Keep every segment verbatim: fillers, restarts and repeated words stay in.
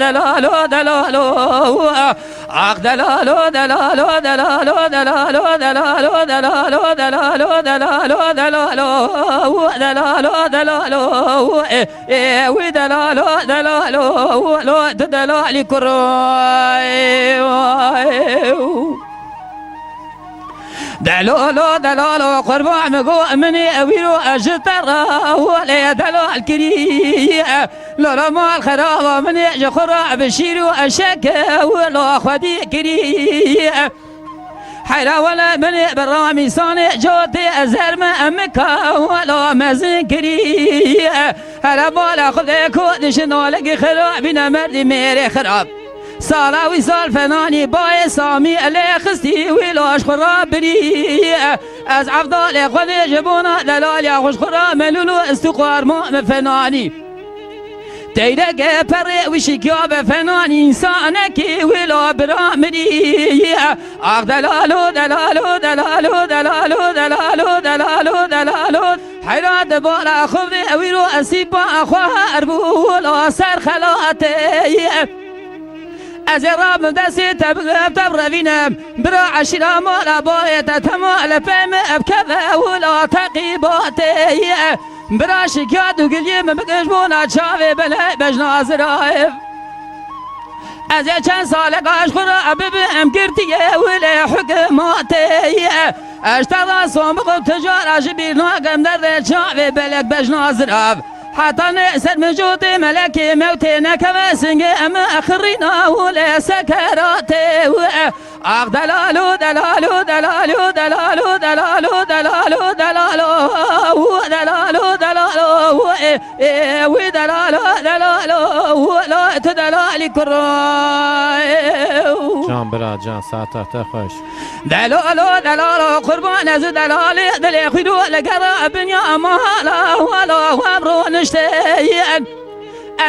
delalo, delalo, delalo. Ax delalo, delalo, delalo, delalo, delalo, delalo, delalo, delalo, delalo, delalo, delalo, delalo, e, e, wî delalo, delalo, lo, tu delalî kuro, e, e, Delalo, delalo, qurban min go, min ê wîro ez ji te re holê delal kirî. Lolo mal xeraba min ê ji xwe re bi şîr û eşek wilo xwedî kirî. Heyra wele min ê bi ramîsanê cotê ez her me emika wilo mezin kirî. Here bala xwe de ko dişin olekî xirabîne merdî mêrê xirab. Sala wî sal fenanî bayê Samî elê xistî wî laş xwe rabirî. Ez evdalê xwe dê ji bona delaliya xwe ji xwe ra melûl û istixwar ma me fenanî. Teyreke perê wî şikiya be fenanî însanekî wî la bira mirî. Ax delalo, delalo, delalo, delalo, delalo, delalo, delalo. Heyra di bala xwe vê ewî ro esîba xwe her bû la ser xelatê. Ez ê rabim destê te bigirem te birevînim. Bira eşîra mala bayê te tema li pey min bikeve wila teqîbatê. Bira şikiyat û giliyê min bikir ji bona çavê belê bejna zirayê. Ez ê çend saleka ji xwe re bibim girtiyê wilê hikûmatê. Ez te ra son bixwe tu cara ji bîr nakim derdê çavê belek bejna zirav. Heta ne ser min cotê melekê mewtê nekeve singê em xirîna wilê sekeratê. Ax delalo, delalo, delalo, delalo, delalo, delalo, delalo, delalo, e, e, wî delalo, delalo, lo, tu delalî kuro, e. Can bira, can, saeta te xweş. Delalo, delalo, qurban ez û delalê dilê xwîro li gera binya mala, wala, wem roniştê.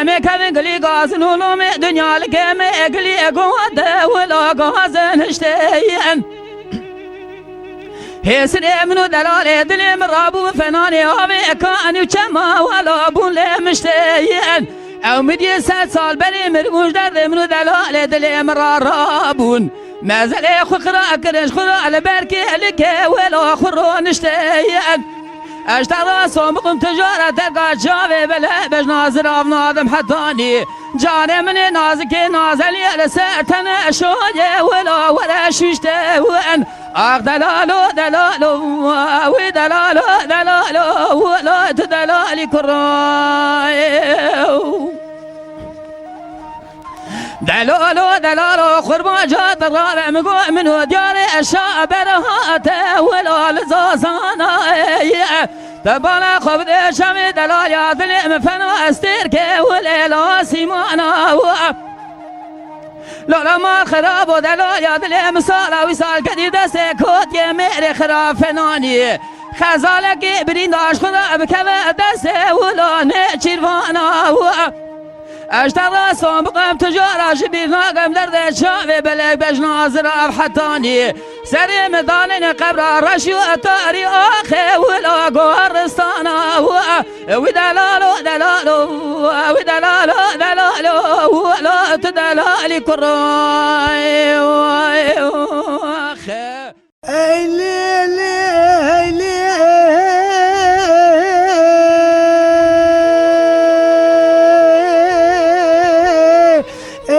Em ê kevin gilî gazin û lomê dinya li kemê gilî gode wila gazin hişteyên. Hêsirê min û delalê dilê min rabû fenanê avê kan û çema wala bûn lê mişteyên. Ew miriyê sed sal berê min bûn ji derdê min û delalê dilê min ra rabûn. Mezelê xwe xira kirin ji xwe ra li ber kêlikê wila xwe ronişteyên. Ez te ra son bixwim tu cara terka çavê bele bejna zirav nadim hetanî. Canê min ê nazikê nazelî li ser tene şoyê wila were şûşte win. Ax delalo, delalo, wî delalo, delalo, wila tu delalî kurayê. Delalo, delalo, qurban ca te rare min go min û diyarê eşa berhate wila li zazana ye. Te bala xwe bide şevê delal ya dilê min fena estêrke wilê la sîmana wa. Lola ma xerabo delal ya dilê min sala wî sal kedî destê kotiyê mêrê xira fenanî. Xezalekê birîndaş xwe bikeve destê wila ne çîrvana wa. Ez te ra son bixwim tu cara ji bîr nakim derdê çavê belek bejna zirav hetanî. Serê min danê ne qebra reş û etarî axê wila goristana wa. Wî delalo, delalo, wî delalo, delalo, wila tu delalî kurayê. Ey lê lê, ey lê, ey,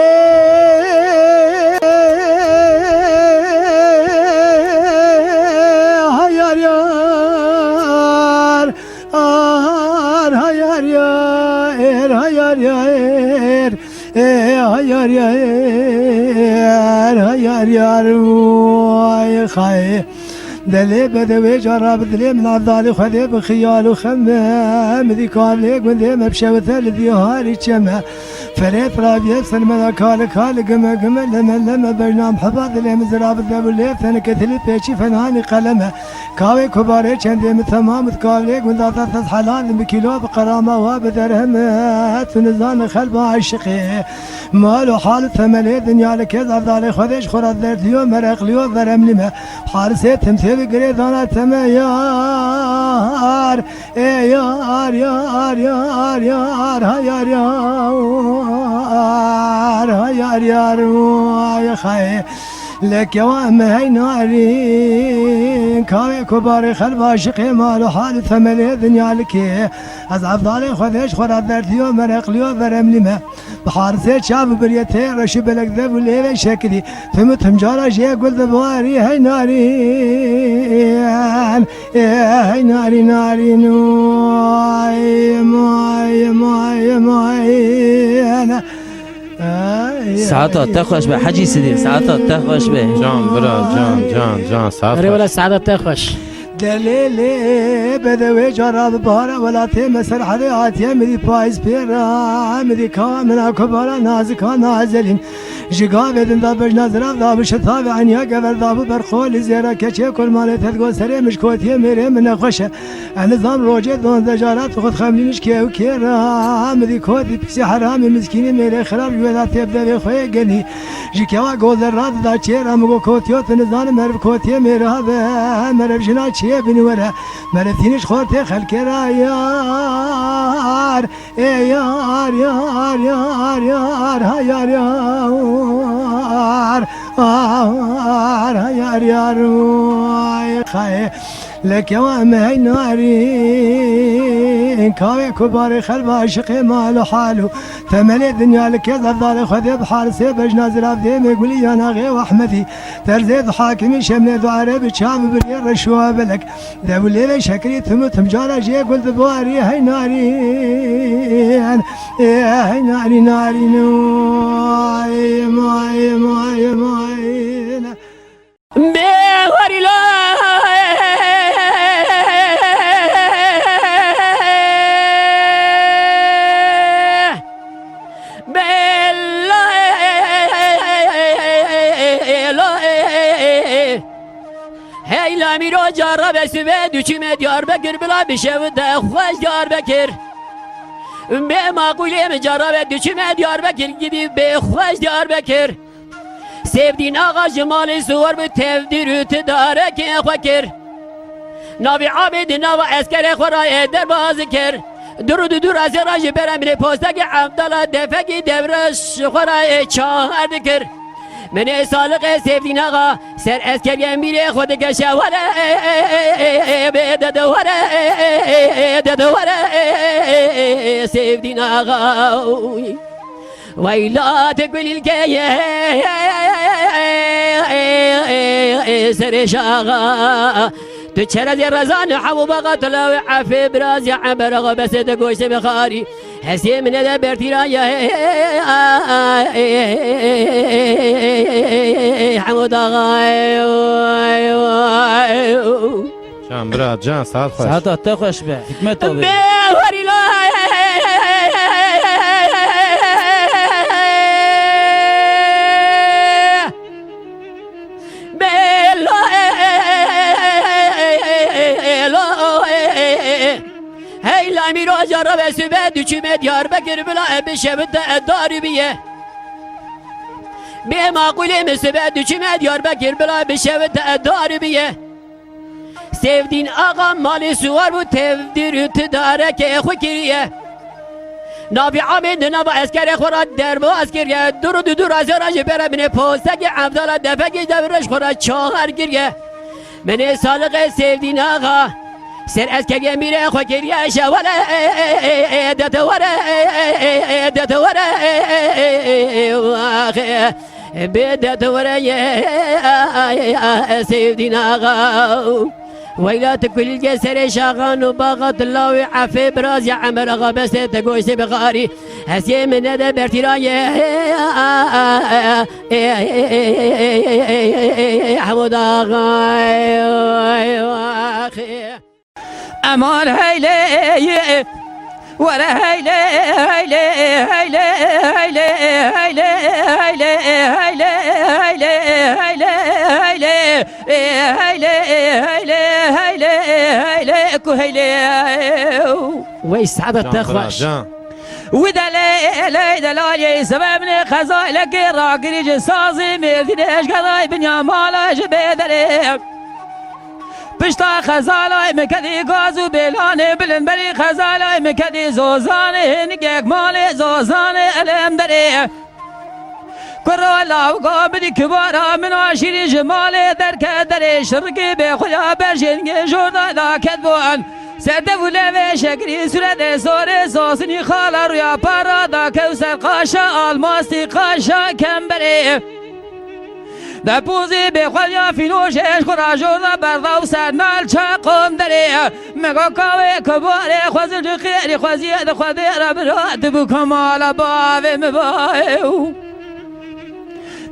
hay yar yar, ar, hay yar yar, hay yar yar. Ê, hay yar yar, hay yar yar, vay xay. Delê bedewê cara bi dilê min, Evdalê Xwedê bi xiyal û xeme, min dî kavlê gundê me bi şewite li dîharî çeme. Ferê traviyê sermeda kale kale, gime gime, leme leme, bejnam heba dilê min zira bi dev û lê, tenike tilî pêçî fenhanî qeleme. Kavê kubarê çendê min temam û kavlê gunda te tez helal, bi kîlo bi qerama wa bi derheme, tu nizane xelba aşiqê. Mal û hal û temelê dinya li kêz, Evdalê Xwedê ji xwe re derdiyo, mereqliyo, veremlî me. Harisê timsê bi girê dana teme yar. Ê yar, yar, yar, yar, ha yar, yar, ha yar, yar, ay xay. Lekewa me hey narîn, kavê kubarê xelba aşiqê, mal û hal û temelê dinya li kê. Ez Evdalê Xwedê ji xwe re derdiyo, mereqliyo, veremlî me. Bi harisê çav û biriyê tê reşî belek dev û lêvê şekilî. Tim û tim cara jê gul dibarî hey narîn. Ê hey narî narîn, ay, may, may, may. Ay. Saeta te xweş be Hecî Sidî, saeta te xweş be. Can bira, can, can, can, saet Erê xweş. Wela saeta te xweş. Delê lê bedewê cara bi bahara welatê me ser herê hatiye, min dî payîz pê re, min dî kawa min a kubara nazika nazelîn. Ji gavê din da bejna zirav da bi şitavê eniya gever da bi berxolî zêra keçê kurmanê tedgo serê min ji kotiyê mêrê min nexweş e. Ez nizam rojê donzdeh cara tu xwe dixemlînî ji kê û kê re, min dî kotî pîsî heramî miskînî mêrê xirab ji wê da tê bi devê xwe yê genî. Ji kewa gozer radida çêra, min got kotiyo tu nizanim meriv kotiyê mêra be, meriv jina çiyê binî were, meriv tîniş xortê xelkê ra yar. Ê yar, yar, yar, yar, ha yar, yar, ar, ha yar, yar, ay xay. Lekewa me hey narîn, kavê kubarê xelba aşiqê mal û hal û temelê dinya li kêz, Evdalê Xwedê bi harisê bejna zirav dê me gulî yanaxê û Ehmedî. Terzê du hakimî şemlê du erebî çav û biriyê reş û belek. Dev û lêvê şekirî tim û tim cara jê gul dibarî hey narîn. Ê hey narî narîn, ay, may, may, may. Bê warî lo. Bê lo. Hey la mîro cara be sibê diçime Diyarbekir bila bi şev de xweş Diyarbekir. Bê maqûlê min cara be diçime Diyarbekir gidî bê xweş Diyarbekir. Sevdîn Axa ji malê siwar bi tevdîr û tidarekê xwe kir. Navî Abê di nava eskerê xwe ra ê derbaz kir. Dur û dudur ezê ra ji beremrê postekê Evdala defekî devreş xwe ra ê çar dikir. Minê Saliqê Sevdîn Axa ser eskeriyê mîrê xwe dike şewere bê dede were dede were Sevdîn Axa. Weyla te gulîlkeye serê şaxa. Tu çerezê rezan hewû baxa tulawe efê birazî eber axa besê te goştê bixarî. Hesê min de bertîra ye hemû daxa. Can bira, can, saet xweş. Saeta te xweş be, hikmet abi. Bê warî la. Bê lo. Hey la mîro cara be sibe diçime Diyarbekir bila e bi şev de e darî biye. Bê maqûlê min sibe diçime Diyarbekir bila e bi şev de e darî biye. Sevdîn Axa malê siwar bû, tevdîr û tidarekê xwe kiriye. Navî Amê di nava eskerê xwe re derbaz kiriye. Dur û dudur ezê re ji beremrê postekê Evdala defekî devreş xwe re çar kiriye. Minê Saliqê Sevdîn Axa ser eskeriyê mîrê xwe kiriye şewale dete were dete were waxê. Bê dete were ye Sevdîn Axa. Weyla tu kulîlke serê şaxan û baxa tu lawê efê biraz ya Emer Axa bestê te goştê bixarî. Hesiyê min nede bertîran ye. Hemû daxan. Eman heylê, were heylê, heylê, heylê, heylê, heylê, ku heylê. Wey saada te xweş. Can. Wi delê, lê delalê, sebebinê qeza lekê ragirî ji sazê Mêrdînê eşkeray binya mala ji bê derê. Pişta xezalay min kedî gaz û bêlanê bilind berî xezalay min kedî zozanê hênikek malê zozanê elem derê. Kuro lawga bidî kibara min aşîrî ji malê derke derê şirikê bê xuya berjêningê jorda da ketbûn. Ser dev û levê şekirî sûretê sorê sosinî xala rûya para da kew ser qaşa almastî qaşa kemberê. De pozê bêxwediya fînoşê ji xwe ra jor de berda û ser nal çaqon derê. Mega kawê kibarê xwezil ji xêrî xweziyê di xwedê re bira dibû kemala bavê min bayê û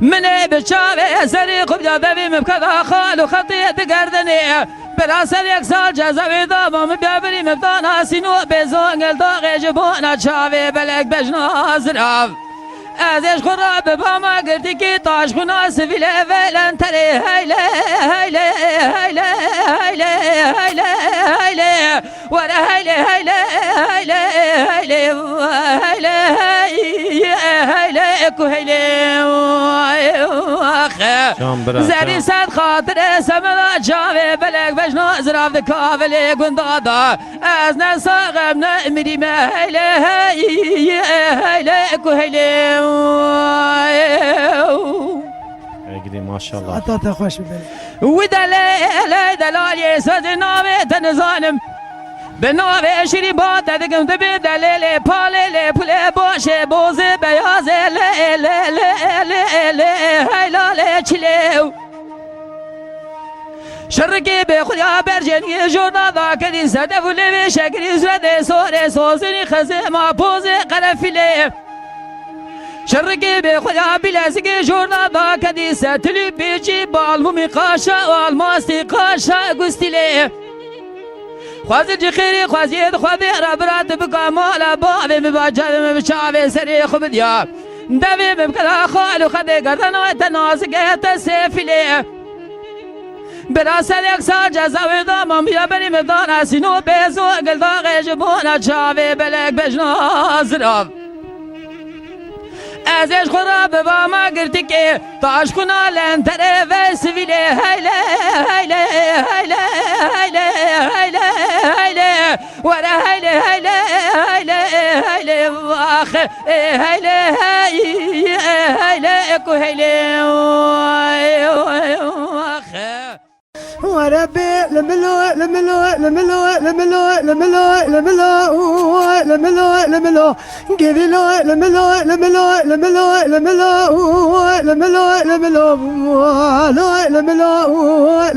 min ê bi çavê serê xwe bida devê min bikeda xal û xetê di gerdenê. Bira ser yek sal cezawê dama min bia birî min bida nasîn û bê zongel daxê ji bona çavê belek bejna zirav. Ez ê ji xwe re bibama girtîkî taşxuna sivîlê velen terê heyle, heyle, heyle, heyle, heyle, heyle. Were heyle, heyle, heyle, heyle, heyle, hey, heyle, ku heyle, axe. Can bira, zerî can. Sed xatirê semera çavê belek bejna zirav di kavilê gunda da. Ez ne saxim ne mirîme heyle hey, heyle ku heyle. Ey gidî maşallah. Saeta te xweş bibe. Wi delê lê delalê sözü navê te nizanim. Bi navê şirî ba te dikim tu bi delê lê palê lê pulê boşê bozê beyazê lê lê lê lê lê heyla lê çilê. Şirikê bê xuya bercêniyê jorna da kedî sedef û lêvê şekirî zredê sorê sozinî xezê ma pozê qerefilê. Şirikê bê xuya bilezikê jorna da kedî setilî pêçî balmumî qaşa û almastî qaşa gustîlê. Xwezî cixêrî xweziyê di xwedê re bira tu bika mala bavê min ba cavê min bi çavê serê xwe bidiya. Devê min bikira xal û xedê gerdena te nazik e te sêfilê. Bira ser yek sal ceza wê da mamiya berî min dana sîno bêzo gildaxê ji bona çavê belek bejna zirav. Ez ê ji xwe re bibama girtikê, taşkuna lenterê ve sivîlê heyle, heyle, heyle, heyle, heyle, heyle. Were heyle, heyle, heyle, heyle, axe, heyle, hey, heyle, ku heyle, axe. Were bê li milo, li milo, li milo, li milo, li milo, li milo, li milo, li milo, li milo, givîlo, li milo, li milo, li milo, li milo, li milo, li milo, li milo, li milo,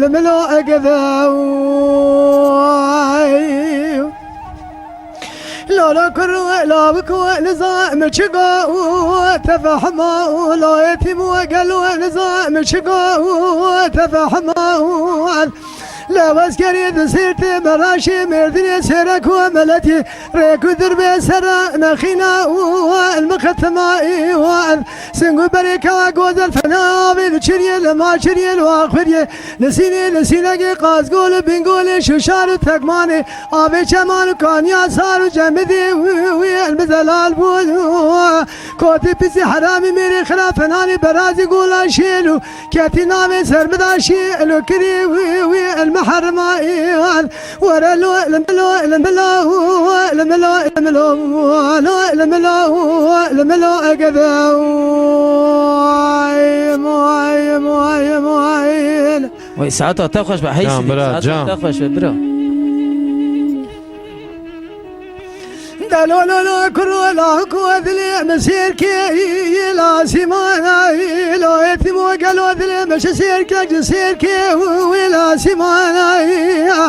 li milo, egede. Lala kuru, lawi ku, nizam çigo, tefehma, la yetim gelo, nizam çigo, tefehma. Lewez kerî di sirtê meraşê Mêrdînê sêrek û meletî rêk û dirbê sera nexîna û el mixetima û el singu berê kewa gozel fena avê li çiriyê li ma çiriyê li axiriyê li sînê li sînegê qazgol û bingolê şuşar û tekmanê avê çeman û kaniya sar û cemidê wî wî el mizelal bûn. Kotî pisî heramî mêrê xira fenanî berazî gola şêl û Ketî navê sermidaşî elo kirî wî wî el miherima î an. Were lo el milo el milo el milo el milo lo el milo el milo egede. Moy moy moy moy. Vay saeta te xweş be. Hey can, bira, saeta can. Te xweş be bira. Delololo kurola ku dilê min sêrkê la sîmana lo etîmo gelo dilê min ji sêrkek ji sêrkê wî la sîmana.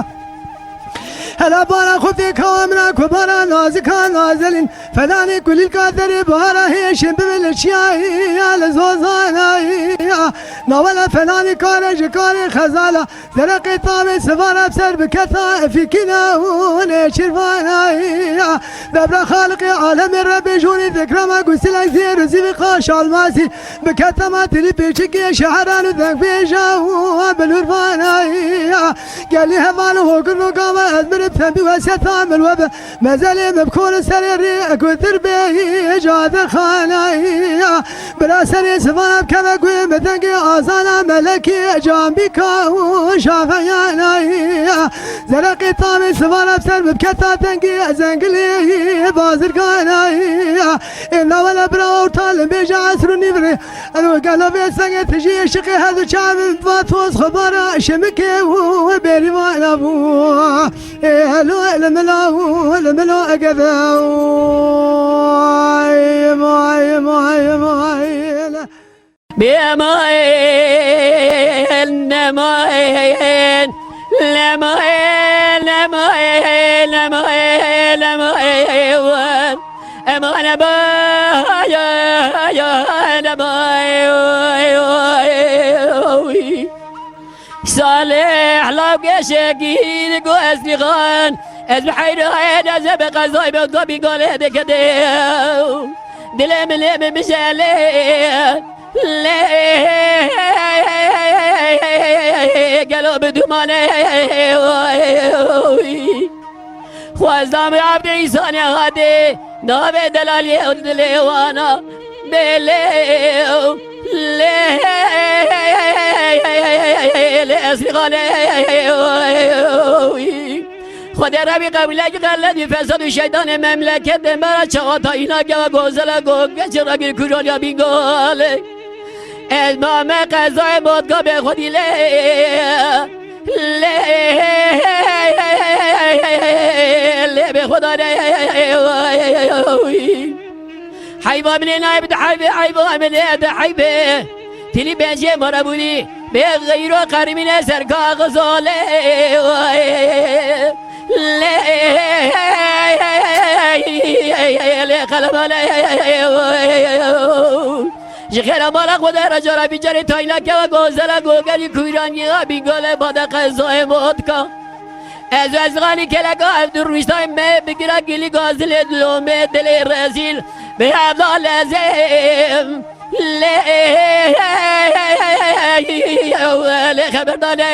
Hela bara xwe fê kawa min a ku bara nazika nazelîn. Felanê kulîlka derê bahara hêşên bibe li çiyayî ya li zozanayî ya. Nawela felanê kare ji karê xezala. Dereqê tavê sivara ser biketa efîkîna û nêçîrvanayî ya. Debra Xaliqê alemê Rebbê jûrî dikrama gusîlek zêr û zîvî qaş almasî. Biketema tilî pêçikê şeheran û dengbêja û bilûrvanayî ya. Gelî heval û hogirno gava ez mirim tembî weseta min we be. Mezelê min bikore serê rê, eku tir bê, cadixanayî ya. Bira serê sivana bikeve guê min dengê azana melekî, cambîka û şaxeyanayî ya. Zeraqê tamê sivana ser biketa dengê zengilê bazirganayî ya. Ê nawele bira orta li bêje esr û nîv rê. Eno gelo vê sengê tijî şiqê her du çavên va toz xebara şimikê û bêrîvana bû. Ê helo elemela û elemela egeve. Ay, ay, ay, ay, ay. Bê emayen, emayen, emayen, emayen, emayen, emayen. Eman, eman, eman, eman. Salih law geşekî digo ez nîxan, ez bi heyran, ez ê bi qezayê bi gabî galê dikede. Dilê min lê min bijele. Lê gelo bi dumane. Xwezda min Abdê Îsanê hatê, navê delaliyê û dilê wana bêlê û lê, lê ez xalê. Xwedê Rebî qebûlekî xelet û fesad û şeytanê memleketê me re çawa tayîna gewa gozela go geçi ragir kuraliya Bîngolê. Ez name qezayê Motka bê xwedî lê, lê, lê bê xweda lê. Heyva min ê nayê bide heyvê, heyva min ê de heyvê. Tilî bêjê mara bûrî, bê xeyro qermîne ser kaxizolê. Lê, lê qelemalê. Ji xêra mala xwe de re cara bîcarê tayîna kewa gozela gogerî kûyranî ya Bîngolê bade qezayê Motka. Ez, ez xalî keleka ev du rûştayê me bigira gilî gazilê dilomê dilê rezîl bi hevda lezêm. Lê, lê xeberdane.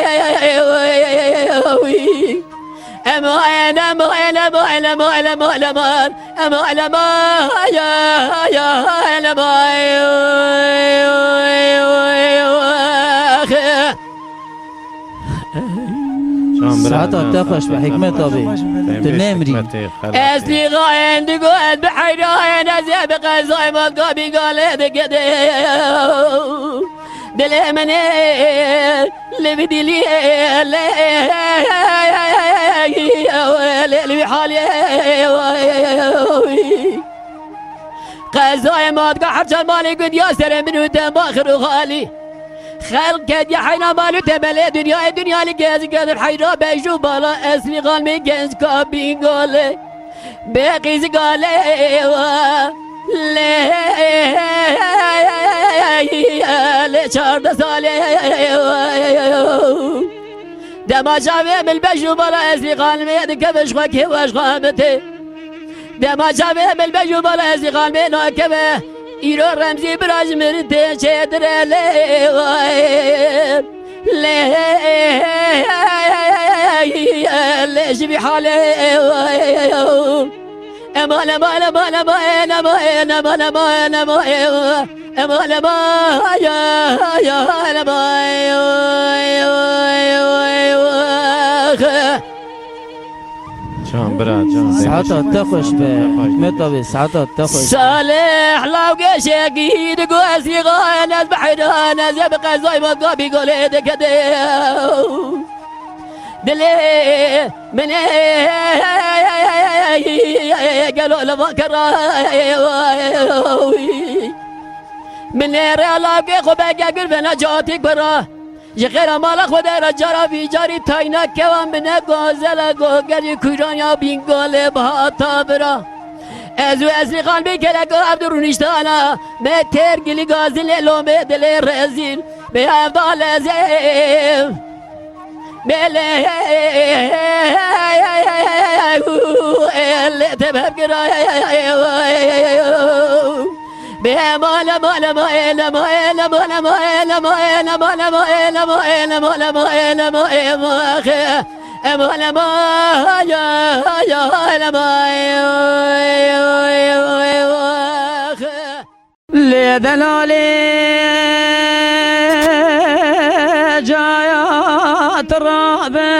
Emayen, emayen, emayen, emayen, emayen, emayen. Emayen, emayen, ya, ya, emayen. Saeta te xweş be, Hikmet abi. Tu nemrî. Ez nîxayên digo ez bi heyran, ez ê bi qezayê Motka Bîngolê digede. Dilê min ê li vî dilî lê, lê li vî halê. Qezayê Motka her çar malê gundiya serê min û dema xir û xalî. Xelk kediye heyna mal û temelê dinyayê, dinya li gez gedir heyra bej û bala eslî xalmê genc ka Bîngolê. Bê qîzî galê wa lê, lê çardeh salê. Dema çavê min bej û bala eslî xalmê dikeve ji xwe kê we ji xwe bitê. Dema çavê min bej û bala eslî xalmê nakeve. Îro Remzî bira ji min tê çêtir e lê, lê, lê ji vî halê. Emal, emal, emal, emal, emal, emal, emal, emal, emal, emal, ya, ya, emal, ya, ya, ya, ya. Can bira, can. Saeta te xweş be, Hikmet abi, saeta te xweş be. Salih law geşekî digo ez nîxan, ez bi heyran, ez ê bi qezayê Motka Bîngolê dikede. Dilê min ê gelo li van kera. Min ê rê lavkê xwe bege gir ve necatî kura. Ji xêra mala xwe de re cara vî carî tayna kewa min e gozela goger ji kûranya Bîngalê bihata bira. Ez û Esrî Xan bî gelek ev du rûniştana me têr gilî gazî lê lomê dilê rezîl bê evda lezê. Bê lê lê te bev gira. Be mala mala ma ele ma ele ma ele ma ele ma ele ma ele ma ele ma ele ma ele ma ele ma ele ma ele ma ele ma ele ma ele ma ya ya ele ma Lê delalê caya tirabe.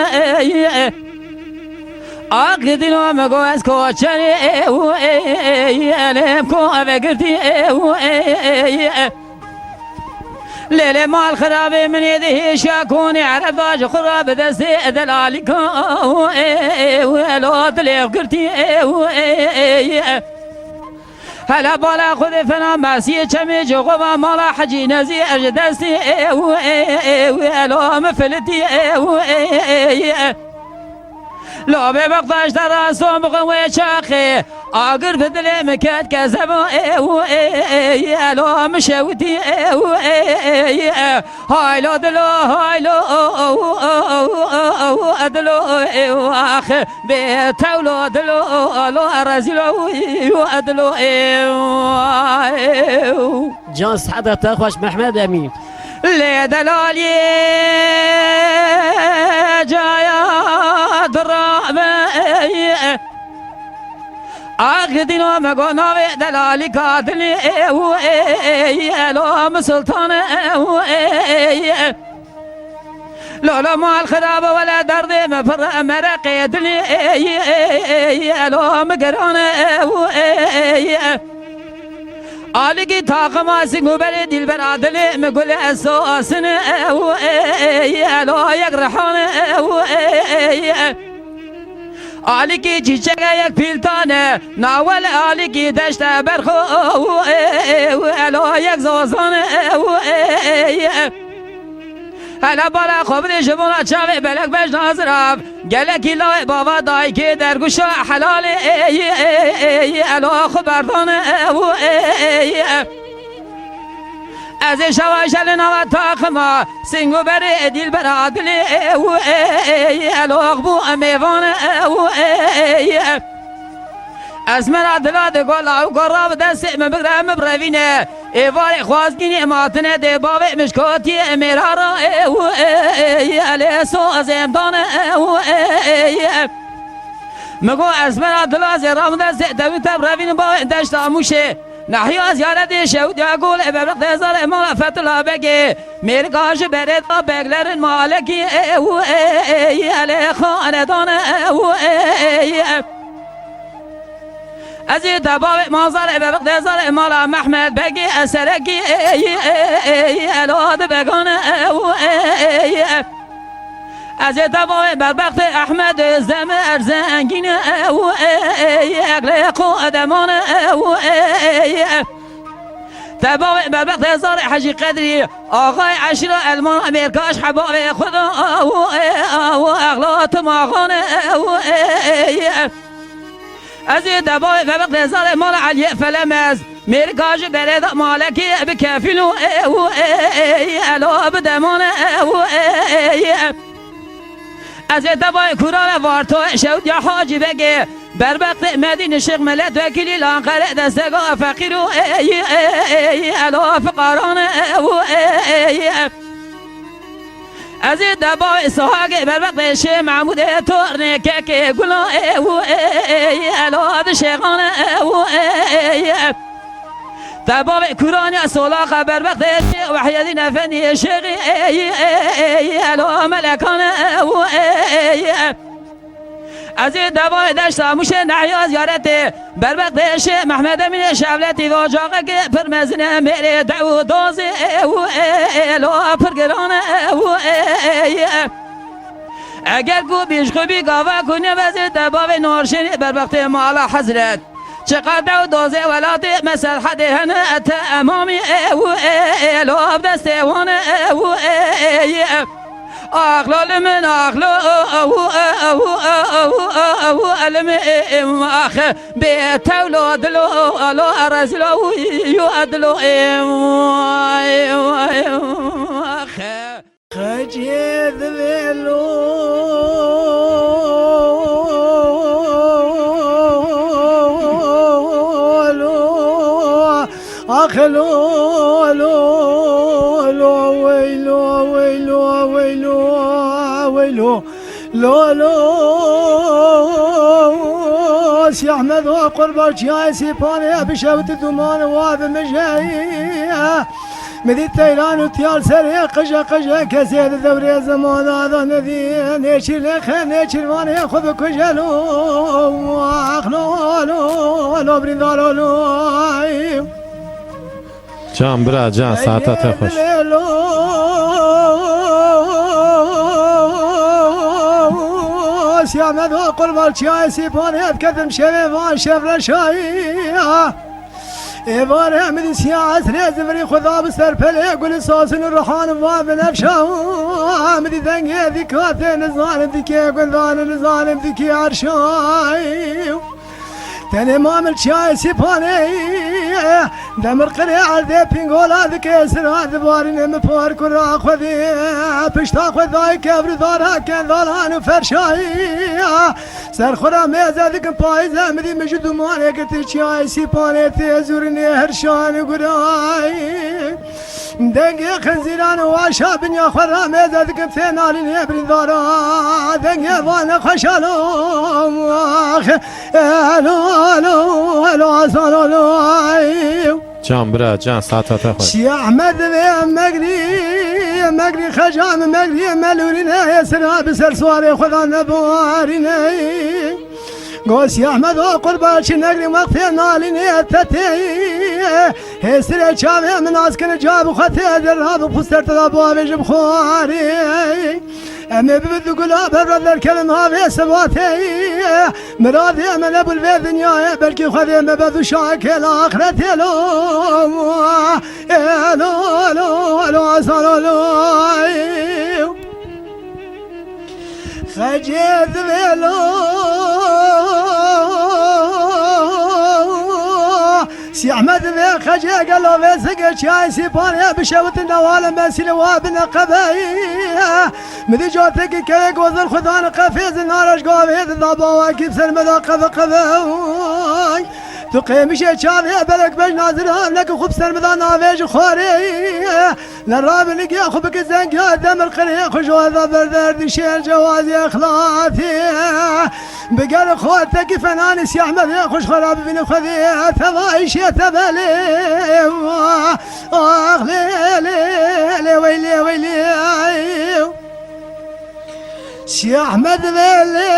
Ak dilo me go ez koçerê û ê, ê, ê, lê ko eve girtî û ê, ê, ê, ê. Lê lê mal xirabê min ê dihêşa konê ereb da ji xwe ra bi destê delalîka û ê, ê, ê, elo dilê girtî û ê, ê, ê. Hele bala Xwedê fena mesiyê çemê ji xwe va mala Hecî Nezî ez ji destê ê û ê, ê, ê, ê, elo min filitî ê û ê, ê, ê, ê. Labê Bexdaş de rasto bixin wê çaxê. Agir bi dilê min ket kezebo ê û ê, ê, ê, elo min şewitî ê û ê, ê, ê, ê. Haylo dilo, haylo, dilo, ax. Bê tewlo dilo, lo rezîlo, dilo, Can seheta te xweş Mehmed Emîn. Lê delaliyê caya dirabe. Ax dîno me go navê delalîka dilê û ê, ê, ê, elo mi sultan û ê, ê, ê. Lolo mal xirab wele derdê me pir mereqê dilê ê, ê, ê, ê, elo mi giran û ê, ê, ê. Alikî taqima sîngûberê dîlbera dilê mi gule sosin û ê, ê, ê, elo yek rihan û ê, ê, ê. Alikî çîçeke yek pîltane, nawel alikî deşte berxo û ê, ê, ê, elo yek zozan û ê, ê, ê. Hele bala xwe bidê ji bona çavê belek bej nazirav. Gelekî lawê bava dayikê derguşa helalê ê, ê, ê, ê, ê, elo xwe berdan û ê, ê, ê, ê. Ez ê şewa şelê nava taxima, sîngûberê dîlbera dilê û ê, ê, ê, elo xwe bû mêvan û ê, ê, ê, ê. Ez me ra dila de gola û gora bi destê min bigre min birevîne. Êvarê xwazgînê matine dê bavê min ji kotiyê mêra ra ê û ê, ê, ê, elê so ez êm dane ê û ê, ê, ê. Min got ez me ra dila zê ra min destê dewî te birevîne bavê deşta Mûşê. Nehya ziyaretê şewdiya gol e bebrek dezar e mala Fetula Begê. Mêrika ji berê da beglerin malekî ê û ê, ê, ê, elê xanedan ê û ê, ê, ê. Ez ê te bavê mazar ê bebik dezar ê mala Mehmed Begê Eserekî ê, ê, ê, ê, elo di began ê û ê, ê, ê. Ez ê te bavê berbextê Ehmed Zeme Erzengîn ê û ê, ê, ê, eglê xo deman ê û ê, ê, ê. Te bavê berbext hezarê Hecî Qedrî, axayê eşîra Elman Mêrkaş hebavê xwe da, awu, e, awu, exla tim axane, ewu, e, e, e. Ez ê te bavê berbext hezarê mala Eliyê Felemez, Mêrkaş berê da malekê bi kefîlo, ewu, e, e, e, elo bi demane, ewu, e, e, e. Ez ê te bayê Kurane Varto, Şewdiya Hacî Begê, Berbextê Medîn Şêx Milet Wekîlî Lanqere destega feqîr û ê, ê, ê, ê, elo fiqaran û ê, ê, ê. Ez ê te bayê Sahagê Berbextê Şê Mehmûdê Tornê Kekê Gula û ê, ê, ê, elo di şêxan û ê, ê, ê. Te bavê Kuraniya Solaxa Berbextê Şêx Wehyedîn Efendî Şêxî ê, ê, ê, ê, elo melekan û ê, ê, ê. Ez ê te bavê Deşta Mûşê Nehya ziyaretê Berbextê Şêx Mehmed Emînê Şevletî ve ocaxekê pir mezin e mêrê dew û dozê û ê, ê, elo pir giran û ê, ê, ê. Eger ku bîj xwe bî gava ku nêvezê te bavê Norşênê Berbextê Mala Hezret. Çiqas dew dozê welatê me serhedê hene, te emamî ew ê, lo ev destê wan ew ê. Ax lol min, ax lo, ew, ew, ew, ew, ew, elim ê, ax. Bê tew lo dilo, lo rezilo, yo dilo, ax. Xecê divê lo, lo, ax lo, lo, lo, wey lo, wey lo, wey lo, wey lo. Lo, lo, Sî Ehmed o qurbaçiyayê Sîpanê bişewit duman wa bi mijeyê. Min dî teyran û tiyal serê qije qije kesê di dewrê zemana da nedî. Nêçîr nêxe, nêçîrvanê xwe bikuje lo. Ax lo, lo, lo, birîndaro lo. Can bira, can, saeta te xweş. Ey lo, Sî Ehmed o qurbaçiyayê Sîpanê ev ketim şevê van şev reşayî. Êvarê min dî siya esrê zivirî xwe da bi ser pelê gulî sasin û rihan va binefşa. Min dî dengê dîka tê nizanim dîkê gundan û nizanim dîkî erşayî. Tenê mamil çiyayê Sîpanê demir qirê erdê pîngola dike sira dibarîne min por kura xwedî pişta xwe dayî kevr û dara kendalan û ferşayî. Ser xwe ra mêze dikim payîze min dî min ji dumanê girtî çiyayê Sîpanê tê zûrinê hirşan û gurayî. Dengê xinzîran û aşa binya xwe ra mêze dikim tê nalînê birîndara. Dengê van nexweşa lo, ax, elo, elo, elo, azan elo, ay. Can bira, can, saeta te xweş. Şî Ehmed vê megrî, megrî xecan, megrî melûrîne, sira bi ser suwarê xwe da nebarîne. Go Sî Ehmed o qurbaçî negrî wextê nalînê te tê. Hêsirê çavê min nas kir ca bi xwe tê de ra bi xwe ser te da bavê ji bi xwarê. Em ê bibin du gula berra derkevin havê sibatê. Miradê me nebûl vê dinyayê, belkî Xwedê me be du şakê li axretê lo. Elo, elo, elo, azan elo. Xecê divê lo. Sî Ehmed divê xecê gelo vê zigê çiyayê Sîpanê bişewitin newale mesîle wa bine qebeyê. Min dî catekî kevê gozir xudan qefê zinara ji gavê dida bawa kî ser me da qeve qeve. Tu qêmişê çavê belek bej nazir hamlek xub ser me da navê ji xwarê. Li rabiligê xwe bike zengya demir qirê xwe ji weza berder dişên cewazê exlatê. Bi gel xwe tekî fenanî Sî Ehmedê xwe ji xwe ra bibîne Xwedê teva îşê te belê. Ax lê, lê, lê, weylê, weylê. Sî Ehmed vê lê.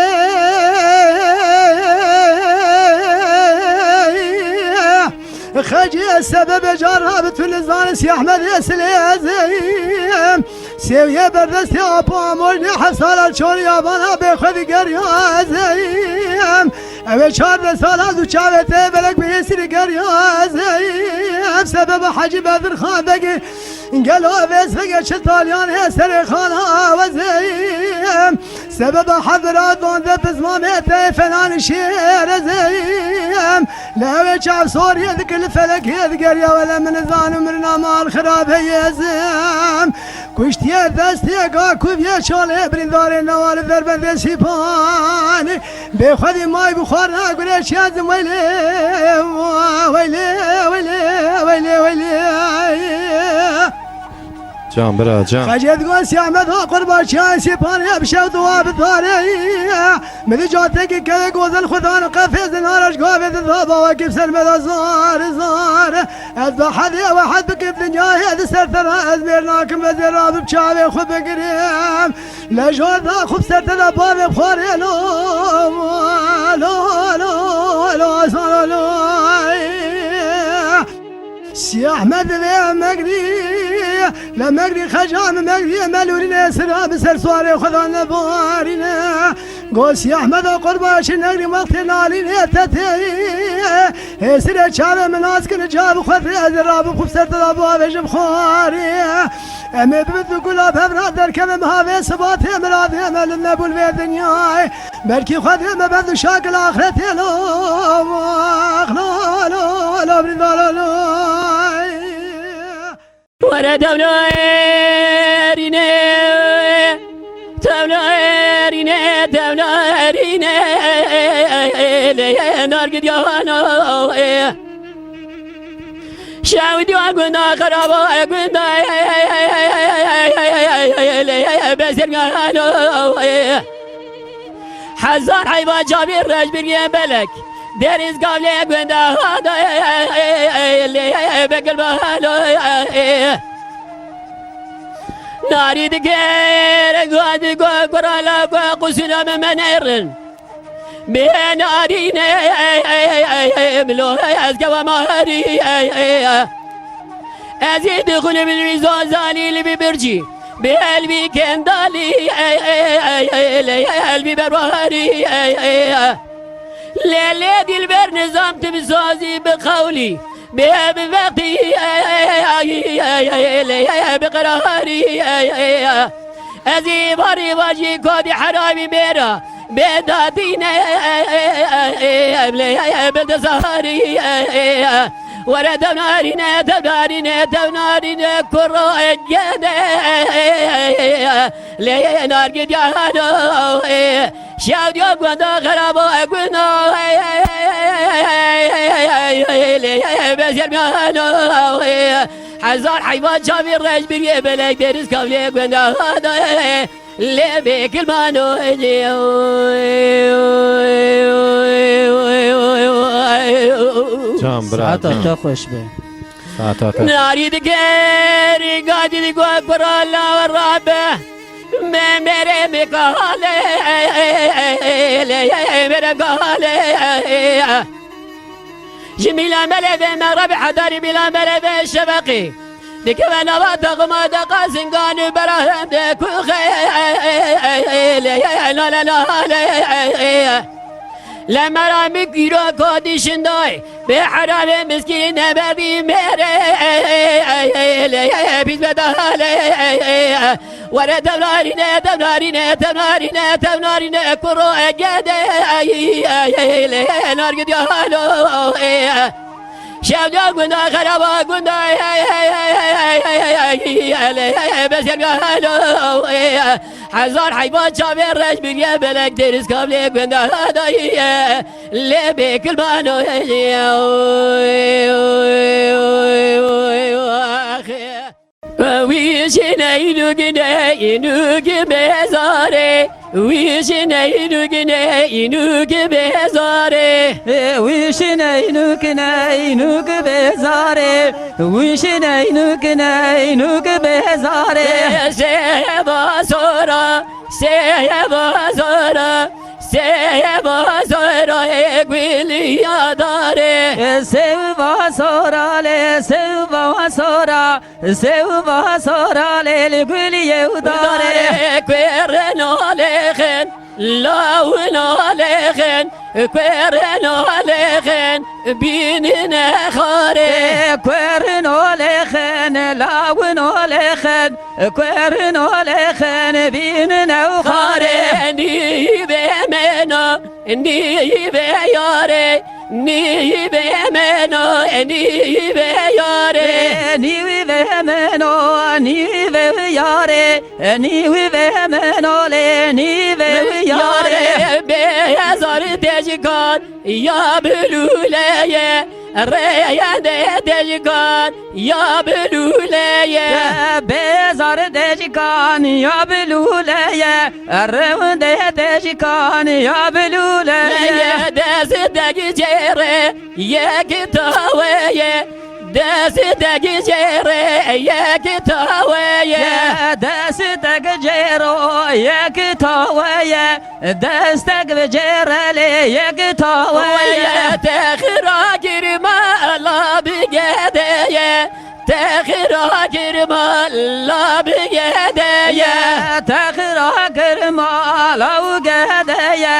Xecê sebebê cara bi tu nizane Sî Ehmedê silêzê. Sêwiyê berdestê apo amojnê heft sala çor yabana bê xwe digeryazê. Ew ê çardeh sala du çavê te belek bi hêsirî geryazê. Sebeba Hecî Bedirxan Begê gelo vê sivegê çi talyan hê serê xana wezê. Sebeba hevira donde pizmamê te fenan şêrezê. Li ew ê çav soriyê dike li felekê digeriya wele min zanim mirina mal xirab heyezim. Kuştiye destê ga kuvye çolê birîndarê newali derbendê Sîpanê. Bê xwedî may bi xwar nagure çiyazim weylê, weylê, weylê, weylê, weylê. Can bira, can. Xecê digot Sî Ehmed ha qurbaçiyayê Sîpanê bi şew dua bi tarê. Min dî catekî kevê gozel xudan qefê zinara ji gavê dida bawekî bi ser me de zar, zar. Ez bi hedê we hed bikim dinyayê di ser te re ez mêr nakim ve zêra bi çavê xwe bigirim. Lejor da xub ser te de bavê xwarê lo, lo, lo, lo, lo, lo. Sî Ehmed vê megrî, le megrî xecan megrî melûrîne sira bi ser suarê xwe da nebarîne. Go Sî Ehmeda qurbaşî negrî wextê nalînê te tê. Hêsirê çavê min nas kir, cav xwe rê ez rabim xwe ser te da bavêjim xwarê. Em ê bibin du gula bevra derkevim havê sibatê miradê me li nebûl vê dinyayê. Belkî Xwedê me ber du şakil axretê lo, ax lo, lo, lo, lo, lo, lo. Were tevna erîne, tevna erîne, tevna erîne, lê nar gidyana. Şew diya gunda xeraba, gunda lê bezirgana. Hezar heyva çavî reş bir yê belek. Deriz gavlê gunda hada lê begil balo. Nari diger gadi go kurala go kusula me menerin. Bê narîne milo ez gewa marî. Ez ê dixulim li wî zazalî li wî bircî. Bi elbî kendalî, elbî berwarî. Lê lê dilber nizam tu bi sazî bi qewlî. Bi bi vextî, bi qerarî. Ez ê barî vajî kodî heramî bêra. Bê dadîne, bi dizarî. Were dewnarîne, dewnarîne, dewnarîne, kuro gede. Lê nar gidyano, şew diyo gunda xerabo gunda. Lê bezermiyano, hezar heyvan çavî reş bir yê belek deriz kavlê gunda. Lê bêkil mano. Can bira, saeta can. Te xweş be. Saeta te. Narî digerî gadî digo kura lawa rabe. Me mere me kahale. Mere kahale. Ji mîla melê ve me Rebî Hedarî mîla melê ve şeveqî. Dikeve nava taxima de qazingan û berahem de kuxe. Lê lê lê. Le mera mi kîro kodî şindayê. Bê heravê miskîn neberdî mêrê. Lê pîs be dahalê. Were tevnarîne, tevnarîne, tevnarîne, tevnarîne, kuro gede, lê nar gidyano. Şevdiya gunda xeraba gunda, lê bezergano. Hezar heyvan çavê reş biriye belek deriz kavlê gunda dayiye. Lê bêkil mano. Wî jî neynûk neynûk bêzarê. Wî jî neynûk neynûk bêzarê. Wî jî neynûk neynûk bêzarê. Wî jî neynûk neynûk bêzarê. Sêva sora, sêva sora, sêva sora ê guliya darê. Sêva sora lê, sêva sora. Sewva sora lê li guliyê û darê. Kuêrin alêxin, lawin alêxin, kuêrin alêxin, bînine xarê. Kuêrin alêxin, lawin alêxin, kuêrin alêxin, bînine xarê. Xarê nîvê meno. Nîvê yarê, nîvê meno, nîvê yarê. Nîvê meno, nîvê yarê, nîvê meno lê, nîvê yarê. Bêzar teckan ya bilûleye, reyende teckan ya bilûleye. Bêzar teckan ya bilûleye. Rewndê teckan ya bilûleye. Leye dest degicêre yek taweye. Dest degicêre yek taweye. Dest degicêro yek taweye. Destek ve cêre lê yek taweye. Weye texira girma la bigedeye. Texira girma la bigedeye. Texira girma Mala û gede ye,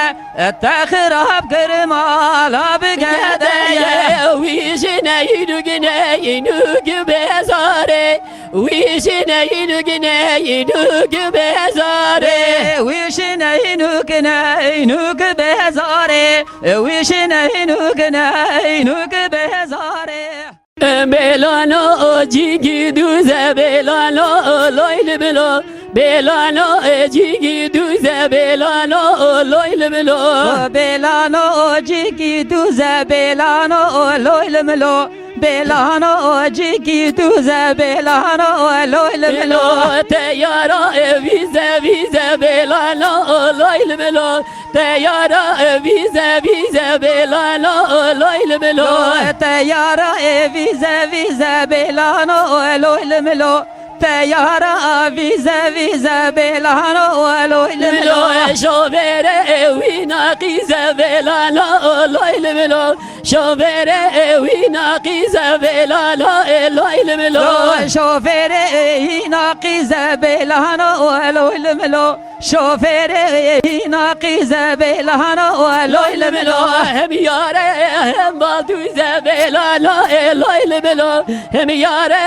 te xirab kir mala bi gede ye. Wî jine hînûk ne hînûk bezarê. Wî jine hînûk ne hînûk bezarê. Wî jine hînûk ne hînûk bezarê. Wî jine hînûk ne hînûk bezarê. Belano o cîgî dûze, belano o loy li bilo. Belano e cîgî dûze, belano o loy li bilo. Belano o cîgî dûze, belano o loy li bilo. Belano o cîgî dûze, belano o loy li bilo. Teyara e vîze, vîze, belano o loy li bilo. Teyara e vîze, vîze, belano o loy li bilo. Teyara e vîze, vîze, belano o loy li bilo. Teyara e vîze, vîze, belano o loy li bilo. Şofêre e wî naqîze, belano o loy li bilo. Şofêre e wî naqîze, belano e loy li bilo. Şofêre e wî naqîze, belano o loy li bilo. Şofêrê hîna qîze bêlano e loy li milo. Hem yare hem baldûze bêlano e loy li milo. Hem yare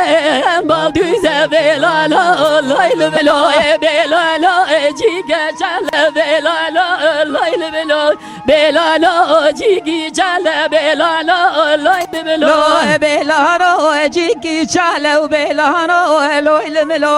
hem baldûze bêlano e loy li milo. E bêlano e cîge çale bêlano e loy li milo. Bêlano e cîgî çale bêlano e loy li milo. Lo e bêlano e cîgî çale û bêlano e loy li milo.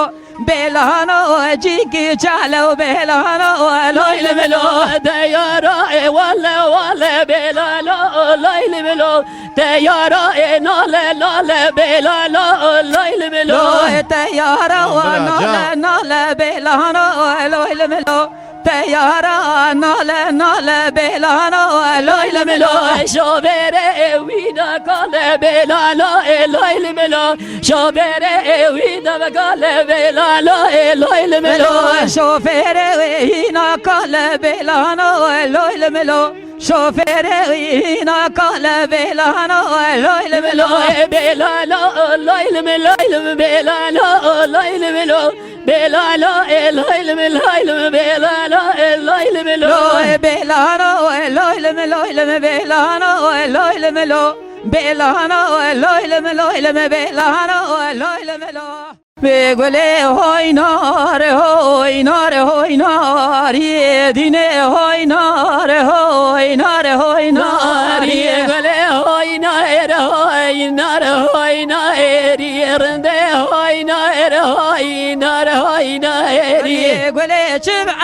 Bêlano e cîgî çale û bêlano e loy li milo. Deyara e wale wale bêlano e loy li milo. Deyara e nale nale bêlano e loy li milo. Lo e deyara e nale nale bêlano e loy li milo. Deyara e nale nale bêlano e loy li milo. Şovêre e wîna kale bêlano e loy li milo. Şofêrê ewî devgale bêlalo ê loy li milo. Şofêrê ewî hîna kale bêlano ê loy li milo. Şofêrê ewî hîna kale bêlano ê loy li milo. Ê bêlalo ê loy li milo, loy li mi bêlalo ê loy li milo. Bêlalo ê loy li mi, loy li mi bêlalo ê loy li milo. Ê bêlalo ê loy li mi, loy li mi bêlalo ê loy li milo. Bêlano e loy li mi, loy li mi, bêlano e loy li mi lo. Bê gulê hoy nare, hoy nare, hoy nare, dîne hoy nare, hoy nare, hoy nare. Nare gulê hoy nare, hoy nare, hoy nare, rinde hoy nare, hoy nare, hoy nare. Gulê çi bi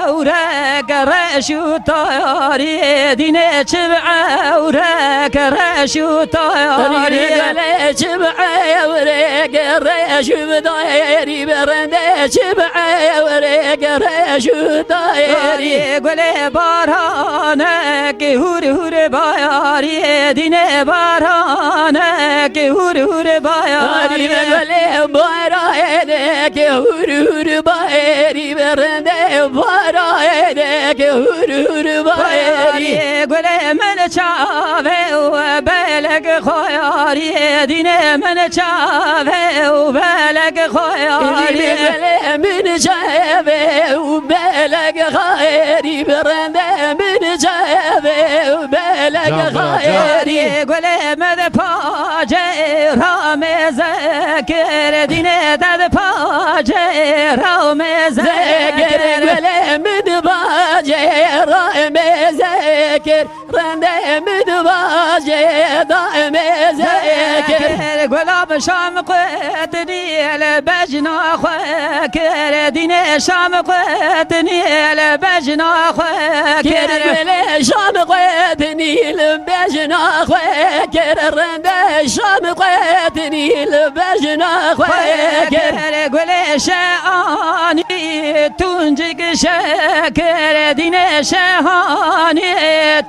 ewre gere şu tayarî, dîne çi bi ewre gere şu tayarî. Gele çi bi ewre gere şu dayarî, berende çi bi ewre gere şu dayarî. Gele baranek hur hur bayarî, dîne baranek hur hur bayarî. Gele baranek hur hur bayarî, berende baranek hur hur bayarî. Gulê min çavê û belek xweyarî, dîne min çavê û belek xweyarî. Gulê min çavê û belek xweyarî, berende min çavê û belek xweyarî. Gulê min pacê ramê zekir, dîne dad pacê ramê zekir. Zekir gulê min bacê ramê zekir, rende min bacê damê zekir. Gulam şam qutnî li bejna xwe kir, dîne şam qutnî li bejna xwe kir. Gulê şam qutnî li bejna xwe kir, rende şam qutnî li bejna xwe kir. Gulê şeanî tuncik şekir, dîne şehanî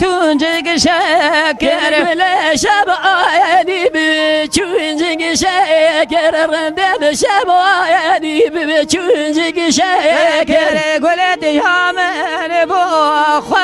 tuncik şekir. Gulê şeanî bi tuncik şekir, rende şeanî bi tuncik şekir. Gulê diya min bo xwe